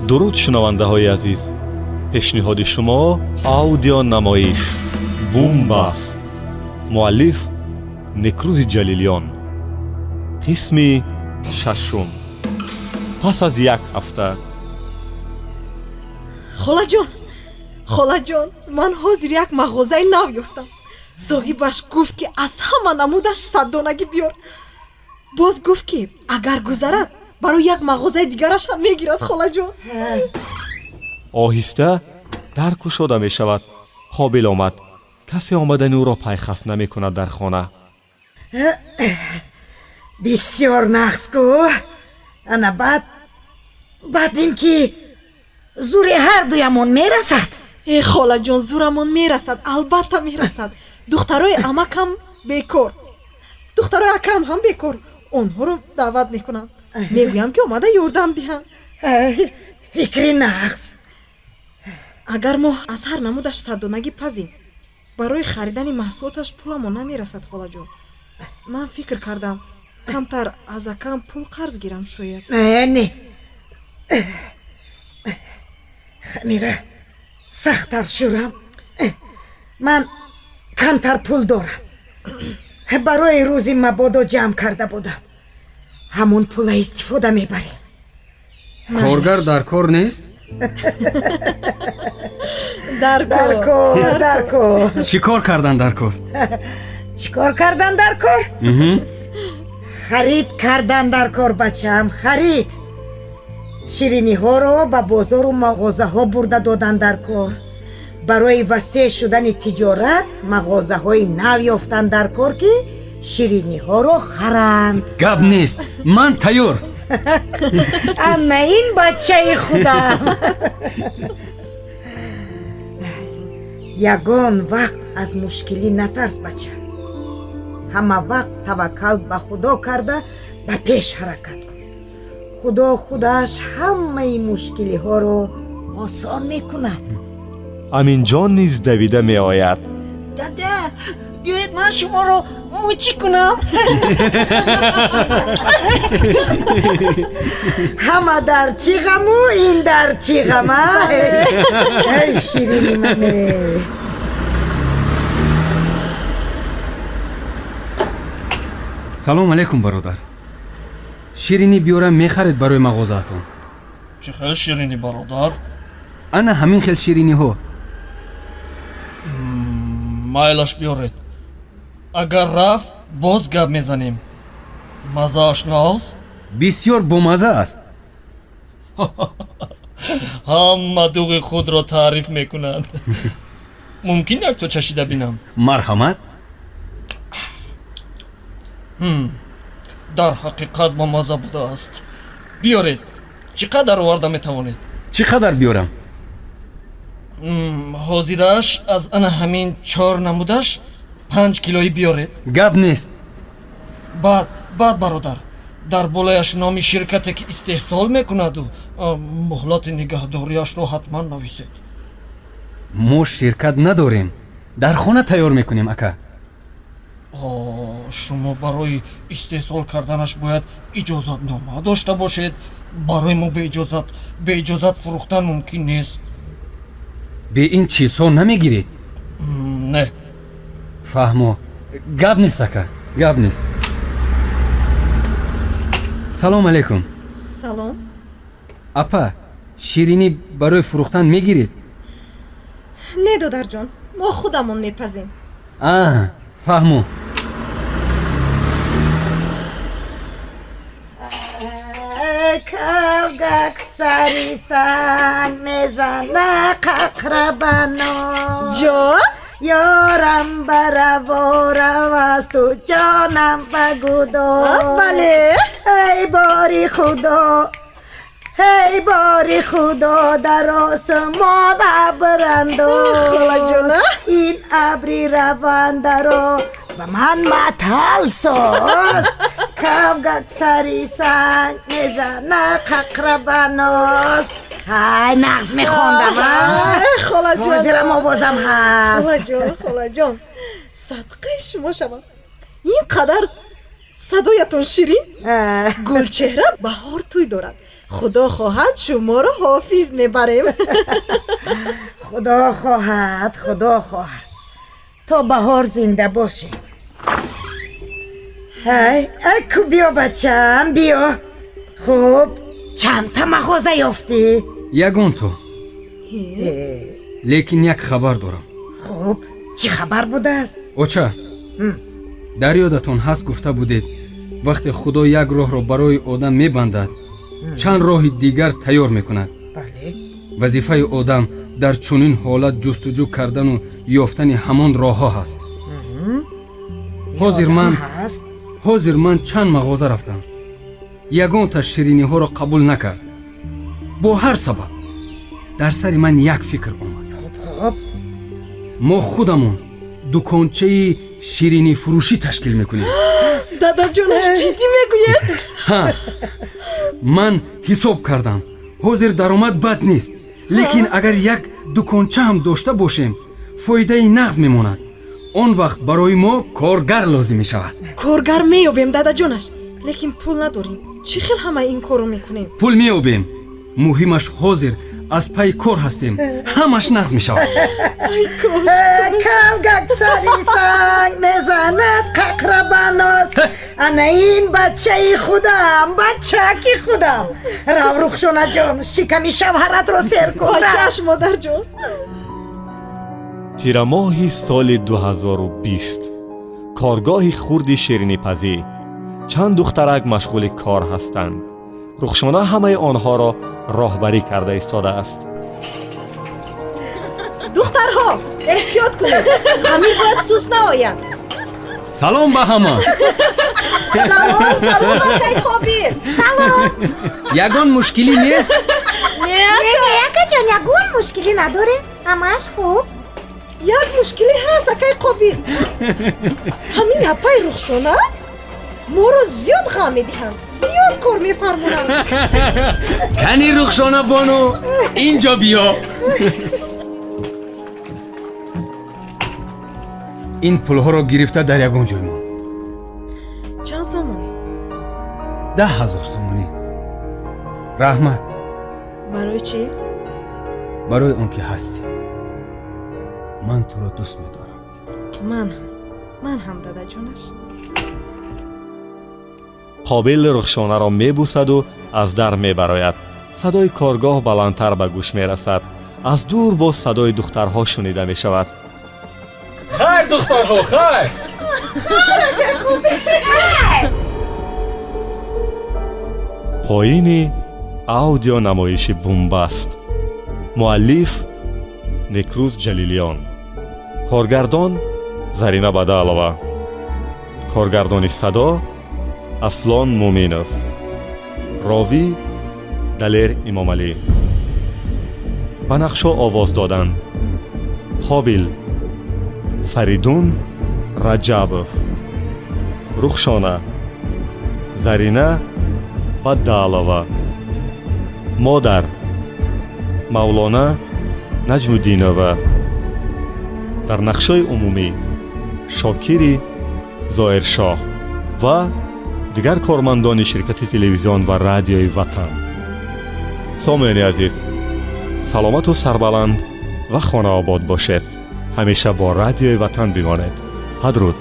Дуруд, шунавандаҳои азиз. Пешниҳоди шумо аудионамоиш «Бумбаст». Муаллиф Некрӯзи Ҷалилиён. Қисми шашум. Пас аз як ҳафта. Холаҷон, холаҷон, ман ҳозир як мағозаи нав ёфтам. Соҳибаш гуфт, ки аз ҳама намудаш 100 донагӣ биёр. Боз гуфт, ки агар гузарад, барои як мағозаи дигараш ҳам мегирад, холаҷон. Оҳиста дар кушода мешавад. Қобил омад. Касе омадани ӯро пайхас намекунад дар хона. Бисёр нағз ку. Ана баъд ин ки зури ҳардуямон мерасад. Э, холаҷон, зурамон мерасад, албатта мерасад. Духтарои амакам бекор, духтарои акам ҳам бекор. Онҳоро даъват мекунам, мегӯям, ки омада ёрдам диҳанд. Фикри нағз. Агар мо аз ҳар намудаш 100 донагӣ пазем, барои харидани маҳсулоташ пуламон намерасад, холаҷон. Ман фикр кардам, камтар аз акам пул қарз гирам, шояд. Не, хамира сахттар шурам. Ман камтар пул дорам, барои рӯзи мабодо ҷамъ карда будам. Ҳамон пула истифода мебарем. Коргар дар кор нест? Дар Дар кор, дар кор. Чӣ кор кардан дар кор? Чӣ кор кардан дар кор? Харид кардан дар кор, бачаам, харид. Шириниҳоро ба бозору мағозаҳо бурда додан дар кор. Барои васеъ шудани тиҷорат мағозаҳои нав ёфтан дар кор, ки шириниҳоро харанд. Гап нест, ман тайёр. Ана ин бачаи худам. Ягон вақт аз мушкилӣ натарс, бача. Ҳама вақт таваккал ба Худо карда, ба пеш ҳаракат кун. Худо худаш ҳамаи мушкилиҳоро осон мекунад. Аминҷон низ давида меояд. Дада, биёед, ман шуморо мӯчӣ кунам. Ҳама дар чӣ ғаму, ин дар чӣ ғама? Эй, ширини мане. Салом алейкум, бародар. Ширинӣ биёрам, мехаред барои мағозаатон? Чӣ хел ширинӣ, бародар? Ана ҳамин хел шириниҳо. Майлаш, биёред. Агар рафт, боз гап мезанем. Мазааш нағз? Бисёр бомаза аст. Ҳама дуғи худро таъриф мекунанд. Мумкин якто чашида бинам? Марҳамат. Дар ҳақиқат бомаза будааст. Биёред. Чӣ қадар оварда метавонед? Чӣ қадар биёрам? Ҳозираш аз ана ҳамин чор намудаш 5 килоӣ биёред. Гап нест. Баъд, бародар, дар болояш номи ширкате, ки истеҳсол мекунаду муҳлати нигаҳдориашро ҳатман нависед. Мо ширкат надорем, дар хона тайёр мекунем, ака. Шумо барои истеҳсол карданаш бояд иҷозатнома дошта бошед. Барои мо беиҷозат фурӯхтан мумкин нест. Бе ин чизҳо намегиред? Не. Фаҳмо, гап нест, ака, гап нест. Салом алейкум. Салом. Апа, ширинӣ барои фурӯхтан мегиред? Не, додарҷон, мо худамон мепазем. А, фаҳмо. Кавгак сари санг мезана қақрабано. Ҷон. Ёрам бараворам асту, ҷонам ба гудо. Бале. Эй бори Худо, эй бори Худо, дар осмон абр андоз. Холаҷона. Ин абри равандаро ба ман маътал соз. Кавгак сари санг мезана қақрабаноз. Ҳай, нағз мехондам. Холаҷон. Ҳозирам овозам ҳаст. Холаҷон, холаҷон, садқаи шумо шавам, ин қадар садоятон ширин. Гулчеҳра баҳор тӯй дорад. Худо хоҳад, шуморо ҳофиз мебарем. Худо хоҳад, худо хоҳад, то баҳор зинда бошем. Ҳай, аку биё, бачаам, биё. Хуб, чандта мағоза ёфтӣ? Ягон то. Лекин як хабар дорам. Хуб, чӣ хабар будааст? Оча, дар ёдатон ҳаст, гуфта будед, вақте худо як роҳро барои одам мебандад, чанд роҳи дигар тайёр мекунад. Вазифаи одам дар чунин ҳолат ҷустуҷӯ кардану ёфтани ҳамон роҳҳо ҳаст. Ҳозир ман чанд мағоза рафтам, ягонта шириниҳоро қабул накард. Бо ҳар сабаб дар сари ман як фикр омад. Мо худамон дукончаи ширинифурӯшӣ ташкил мекунем. Дадаҷонаш, ҷиддӣ мегӯед? Ҳа, ман ҳисоб кардам, ҳозир даромад бад нест, лекин агар як дуконча ҳам дошта бошем, фоидаи нағз мемонад. Он вақт барои мо коргар лозим мешавад. Коргар меёбем, дадаҷонаш, лекин пул надорем. Чӣ хел ҳамаи ин корро мекунем? Пул меёбем. Муҳимаш, ҳозир аз пайи кор ҳастем, ҳамаш нағз мешавад. Кавгак сари санг мезанад, қақра ба ноз. Ана ин бачаи худам, бачаки худам. Рав, Рухшонаҷон, шиками шавҳаратро сер кун. Чашм, модарҷон. Тирамоҳи соли 2020, коргоҳи хурди ширинипазӣ. Чанд духтарак машғули кор ҳастанд. Рухшона ҳамаи онҳоро роҳбарӣ карда истодааст. Духтарҳо, эҳтиёт кунед, хамир бояд сус наояд. Салом ба ҳама. Салом, салом, акай Қобил. Салом. Ягон мушкилӣ нест? Не, не, акаҷон, ягон мушкилӣ надорем, ҳамааш хуб. Як мушкилӣ ҳаст, акай Қобил. Ҳамин апаи Рухшона моро зиёд ғам медиҳанд, зиёд кор мефармонанд. Кани, Рухшона бону, инҷо биё. Ин пулҳоро гирифта дар ягон ҷой мон. Чанд сомонӣ? 10,000 сомонӣ. Раҳмат. Барои чӣ? Барои он ки ҳастӣ. Ман туро дӯст медорам. Ман ҳам, дадаҷонаш. Қобил Рухшонаро мебусаду аз дар мебарояд. Садои коргоҳ баландтар ба гӯш мерасад. Аз дур боз садои духтарҳо шунида мешавад. Хайр, духтарҳо, хайр. Поини аудионамоиши бумбаст. Муаллиф Некрӯз Ҷалилиён, коргардон Зарина Бадалова, коргардони садо Аслон Муминов, ровӣ Далер Имомалӣ. Ба нақшҳо овоз доданд: Қобил Фаридун Раҷабов, Рухшона Зарина Бадалова, модар Мавлона Наҷмуддинова. Дар нақшҳои умумӣ Шокири Зоиршоҳ ва дигар кормандони ширкати телевизион ва радиои Ватан. Сомиёни азиз, саломату сарбаланд ва хонаобод бошед. Ҳамеша бо радиои Ватан бимонед. Падруд.